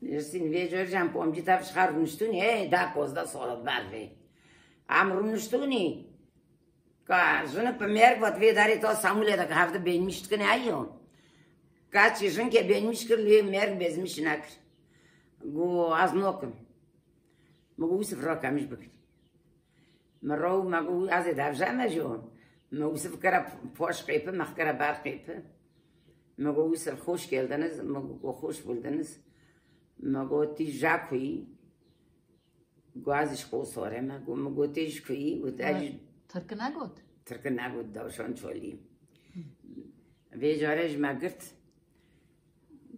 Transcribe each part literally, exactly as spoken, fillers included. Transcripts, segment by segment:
Jirsîn vê cor jî em pomcî tev ji xwe rûniştûnî, ê da pozdeh sala bervê. Em rûniştûnî. Ka jinik bi mêrg vat vê derê ta Samûlê de ke hevdi bênmîş dikin heyo. Ka çi jinkê bênmîş kir lê mêrg bêzmîş nekir. Got ez nokim. Min got wî sifra kemîş bikir. Min rew me got ez ê devje me jî. Min wî sif kire poş qêpi, me kire ber qêpi. Min got wî sif hoş geldiniz, min got hoş buldunuz. Min got tî ja kuyî. Got ez ji xwe sore me got, min got tê ji kuyî got ez jî Tirki negot? Tirki negot, dawşan çolî. Vê carê ji me girt.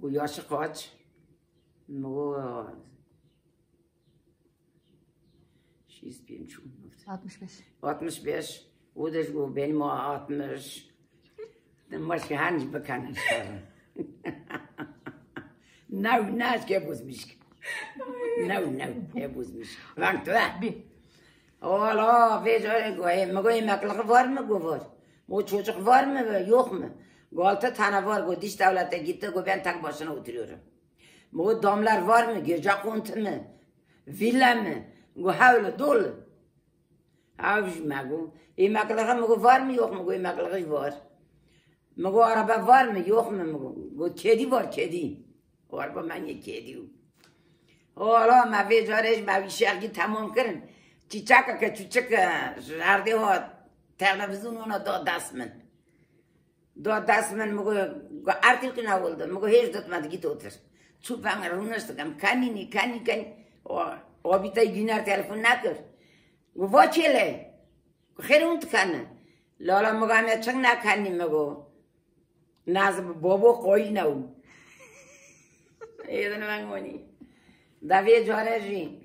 Got yaşî kaç? Min got şîst pênc û altmış beş. Altmış beş. O da ji got benim o altmış. Maşke hangi bakan inşallah. Nav naşke bozmuş. Nav nav e bozmuş. Lan tu ha. Bi. Ola vê carê got, e, mi got yemekliği var mı got var. O çocuk var mı yok mu? Got altı tane var got dış devlete gitti got ben tek başına oturuyorum. Mi got damlar var mı? Gece kontu mu? Villa mı? Got hevli dolu. Ew jî me got. Yemekliği mi got var mı yok mu? Got yemekliği var. Mi got araba var mı yok mu? Mi got, got kedi var kedi. O araba men yê kedi û. Ola me vê carê ji me wî şergî temam kirin. Çîçekeke çûçik ji erdê hat televîzyonê ona da dest min. Da dest min, mi got, got ertîlkî ne oldu. Mi got hêj dot me digît otir. Çû ben rûniştikim. Kenî nî, kenî, kenî. O, o bîtey Güner telefon nekir. Got va çêle. Got xêr hûn dikene. Lala mi got em ê çing nekenî mi got. Naz bi bobo qoyî ne û. Êdin ben gonî. Da vê care jî.